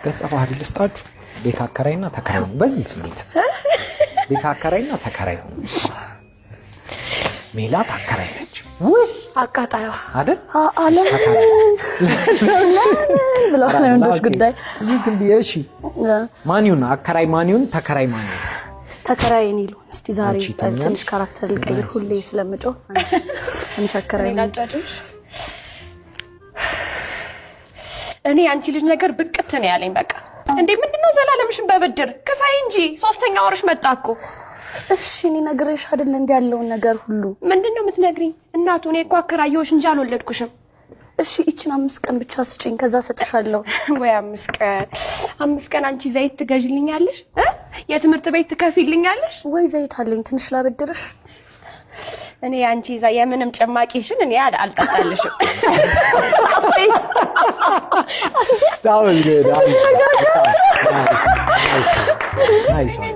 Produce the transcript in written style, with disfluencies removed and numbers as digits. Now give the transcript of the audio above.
ገጸ ባህሪ ልስጣችሁ። ቤት አከራይና ተከራይ ነው። በዚህ ስሜት ቤት አከራይና ተከራይ ነው። ሜላት አከራይ ነች። ውይ! አቃጣዩ። አይደል? ለምን ብለዋል የወንዶች ጉዳይ። እሺ፣ ማን ይሁን አከራይ? ማን ይሁን ተከራይ? ማን ይሁን? ተከራይ እኔ ልሁን እስቲ ዛሬ። አንቺ ትሆኛለሽ? ትንሽ character ልቀይር። ሁሌ ስለምጮህ አንቺ አከራይ እኔ ነኝ። ላጫጭሽ። እኔ አንቺ ልጅ ነገር ብቅት ነው ያለኝ። በቃ እንዴ፣ ምንድነው ዘላለምሽን በብድር ክፈይ እንጂ፣ ሶስተኛ ወርሽ መጣ እኮ። እሺ፣ እኔ ነግሬሽ አይደል እንዲ ያለውን ነገር ሁሉ? ምንድነው የምትነግሪኝ? እናቱ፣ እኔ እኮ አከራየሁሽ እንጂ አልወለድኩሽም። እሺ፣ ይችን 5 ቀን ብቻ ስጭኝ፣ ከዛ ሰጥሻለሁ። ወይ 5 ቀን፣ 5 ቀን አንቺ ዘይት ትገዥልኛለሽ እ? የትምህርት ቤት ትከፊልኛለሽ? ወይ ዘይት አለኝ፣ ትንሽ ላበድርሽ? እኔ አንቺ ይዛ የምንም ጭማቂሽን እኔ አልጠጣልሽም። That was good. That was good. Nice. Nice one.